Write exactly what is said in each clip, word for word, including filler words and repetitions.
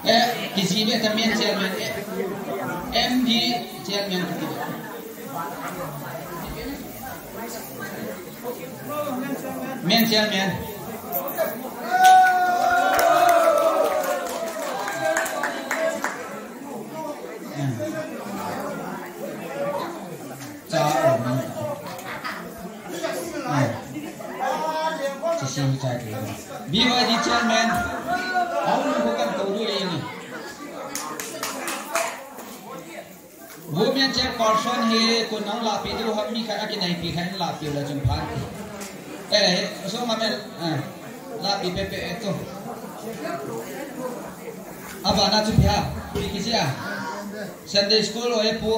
Eh, kiji be ta men chairman, eh, M D chairman. Men chairman. Cha, oh, man. Ah. Sisi cha ke. B Y D chairman. Hau ni ko kan to du ye ni. Women chairperson hi ko nang la pe du ham mi khat a kinai pi khat la pe la chun phan. Eh, so ma men. Ah. La pe pe pe to. Abana chu pia. Pi kiji a. Sunday school o e pu.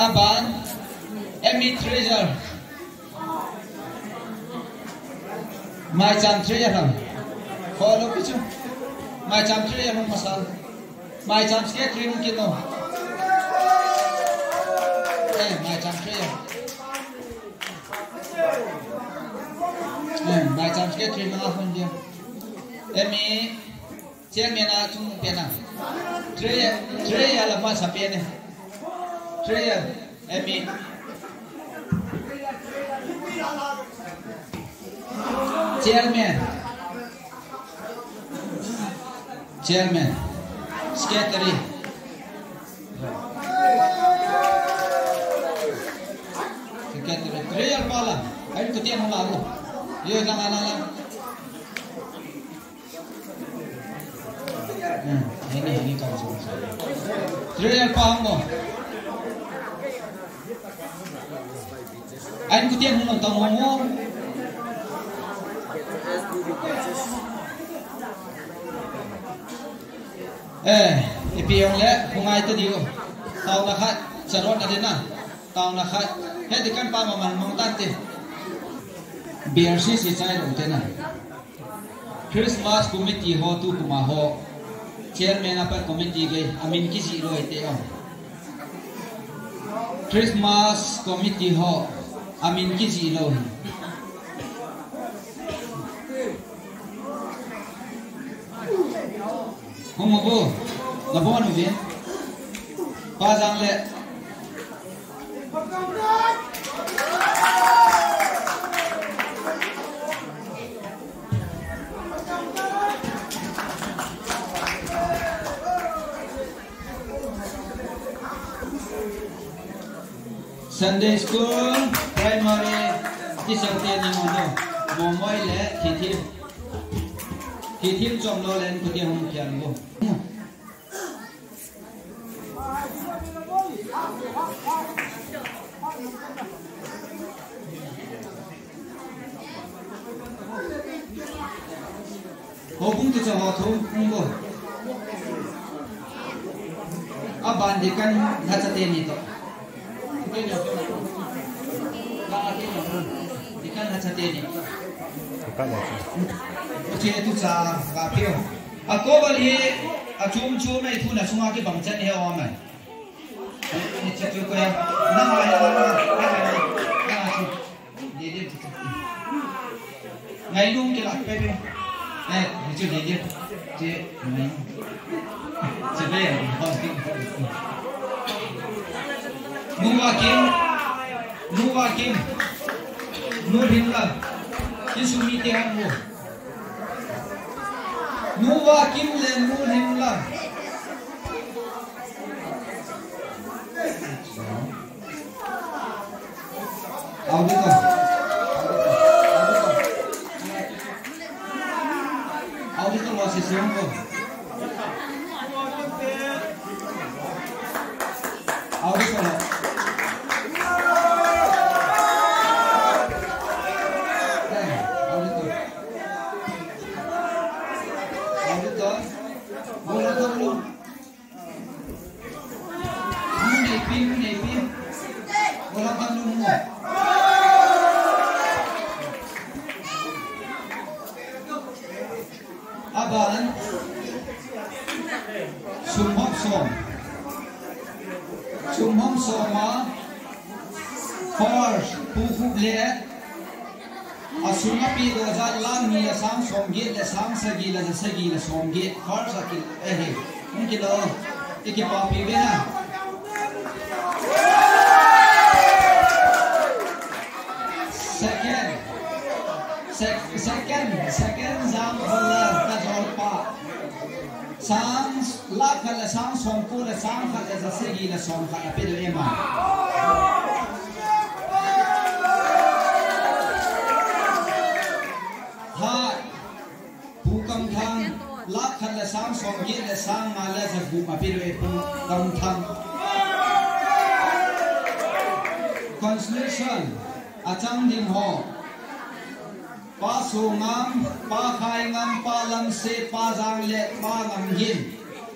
Aban, Emi Treasure. Maicham Treasure ham. Follow kichu. Maicham Treasure ham pasal. Maicham Secretary ham kino. Eh, Maicham Treasure. Eh, Maicham Secretary ham a hon dia. Emi. Chairman a chung pen a. Treasurer, treasurer la ma sa pen e. Treasurer, Emi. Chairman. Chairman. Secretary. Secretary. Treasurer pa la. Ai ko tian la lo. Yo na na na. Hmm, ini, ini kan semua. Treasurer pa mo. Ain kutian hung tong mo. Eh, ipi jong le, hung ai te diu. Taona khat, charot na dena. Taona khat. He ti kan pa ma man mong tan te. B R C C chai lo te na. Christmas committee ho tu kuma ho. Chairman a pat committee gei, amin kijih lou hite o. Christmas committee ho, amin kijih lou hi. Hung mo bo, na bo nu ve. Pa jang le. Sunday school, primary, teacher te ni mo no. Mo moi le, thithim. Thithim chom lo le, kuti hung kian bo. Ho bung tu cha ho thum bung bo. Aban deacon lhacha teni to. Deacon lhacha teni. Deacon lhacha. Uche tu cha ga pio. A ko bal hi a chum chum ei thu na chunga kibang chan hi o mai. Ni che chu ko ya. Na ma ya na ma. Na ma ya. Na ma chu. Dede. Ngai lung ke lak pe pe. Eh, ni chu dede. Che ngai. Che pe ya. Nuva Kim. Nuva Kim. Nu Himla. Ki sumi te han mo. Nuva Kim le Nu Himla. Auditor. Auditor lo si siang ko. Auditor lo. Eh, auditor. Auditor. Bola tong lo. Mu nei pi, mu nei pi. Bola ban lu mu. Aban. Pu Khup le, asung apedoh jat, lakh ni le sang somget le sang sagi le ja sagi le somget. First a kile hi. Hung kile o. Ikipapi uve na. Second. Sec-, second, second jang hola kajolpa. Sang, lakh khat le sang somko le sang khat le ja sagi le somkhat apedoh e ma. Third, Pu Kamthang, lakh khat le sang somget le sang nga le ja gup apedoh e Pu Kamthang. Consolation, achang ding ho. Pa Songam, Pa Khaingam, Pa Lamse, Pa Jang le Pa Ngamgin.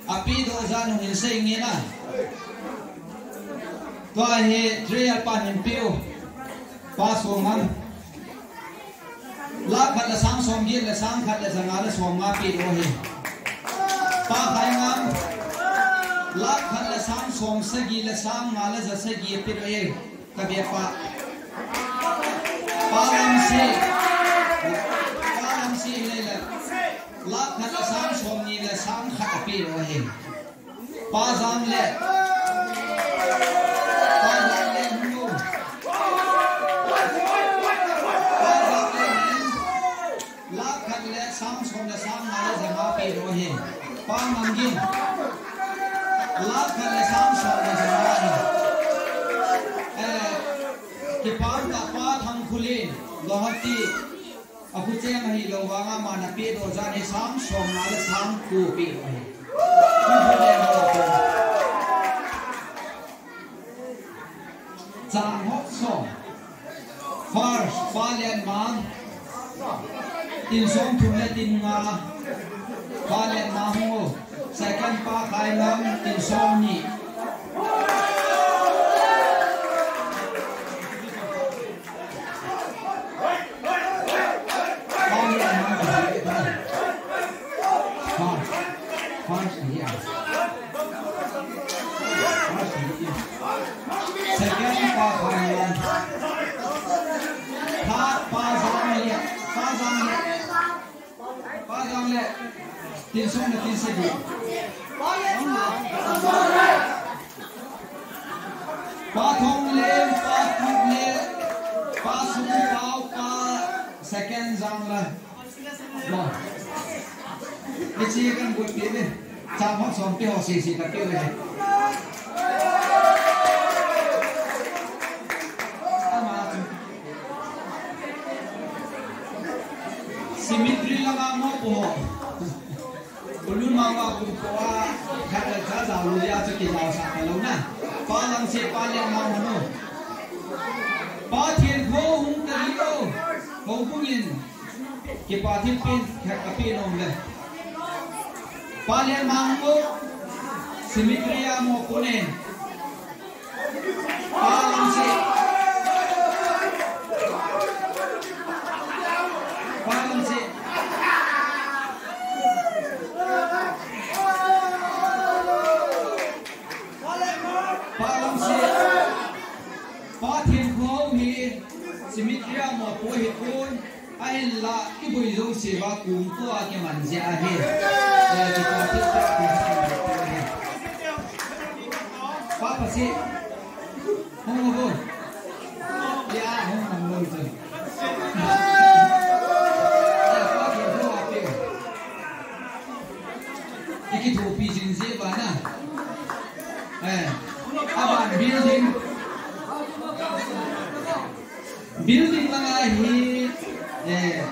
Apedoh jat u hin sei nge na. Tua hi three a pa hin pe u. Pa Songam. Lakh khat le sang somget le sang khat le ja nga le somnga pedoh hi. Pa Khaingam. Lakh khat le sang somsagi le sang nga le ja sagi pedoh hi. Ka bia pa. Pa Lamse. Pa Lamse le le. Lakh khat le sang somni le sang khat apedoh hi. Pa Jang le. Pa Jang le hung u. Pa Jang le hin. Lakh khat le sang som le sang nga le ja nga pedoh hi. Pa Ngamgin. Lakh khat le sang som le ja nga hi. Eh, kipah tah Pa Thangkhulin, Guwahati. Akhucheng ahilou vanga aman apedoh jat hi sang somnga le sang ko pedoh ahi. Chang hot song. First, Pa Lianmang. Tin somthum le tin nga. Pa Lianmang hung u. Second, Pa Khaingam. Tin somni. Second, Pa Khaingam. Third, Pa Jang le. Pa Jang le. Pa Jang le. Tin som le tin sagi. Pa Thong le, Pa Thong le, Pa Sung Pao, Pa second Jang le. Mo. Ni chi kan bu ti ni. Chang hon som ti ho si si ka ti le. Ama chu. Cemetery langa mo po. Ulu mama kum ko a, khat le khat jao lu ya chu ki jao sa ka lo na. Pa Lamse, Pa Lianmang hung u. Pa Thienkho hung ta di o. Houbung in. Kipa thilpeh khat ka pe nom le. Pa Lianmang hung u. Cemetery a mo ko ne. Pa Lamse. Pa Lamse. Pa Lamse. Pa Thienkho hi cemetery a mo po hi kon. Ahinla, i boi jouse uva kum ko a kiman jeh ahi. Eh, kipa thilpeh khat ka pe nom le. Pa Pasi. Hung u. Ya, hung u, hung u. Eh, Pa Thienkho a pe. I kithopi jing jeh uva na. Eh, aban building. Building langa hi, eh.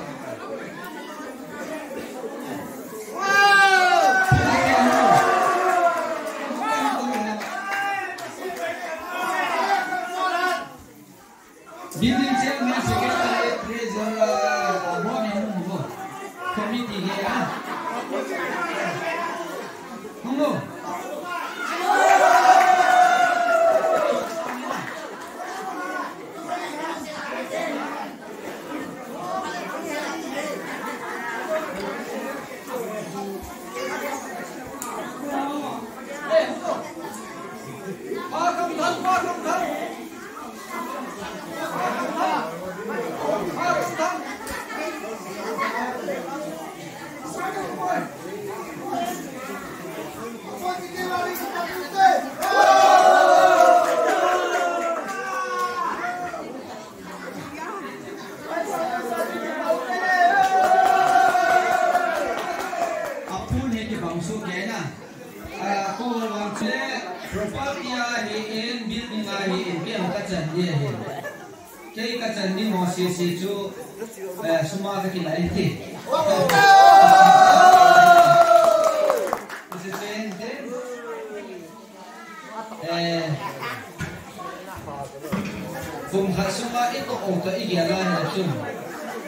Building chairman, secretary, treasurer, ah, mo ni mo mo. Committee hi, ah. Hung u. Kei kachan ding ho sese chu, eh, suma kakilai ti. Hiche chen te. Eh, kum khat sunga itoh u toh igel a hile chun.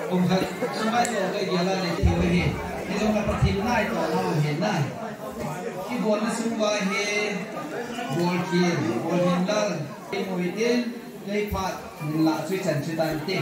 Kum khat sunga itoh u toh igel a hile thil hi. Hijong le Pathen in itoh nau ahi na. Ibolna sunga hi bolkhel, bolhin lal, imu hitin, lei phat, min lah chu ichan chu tan te.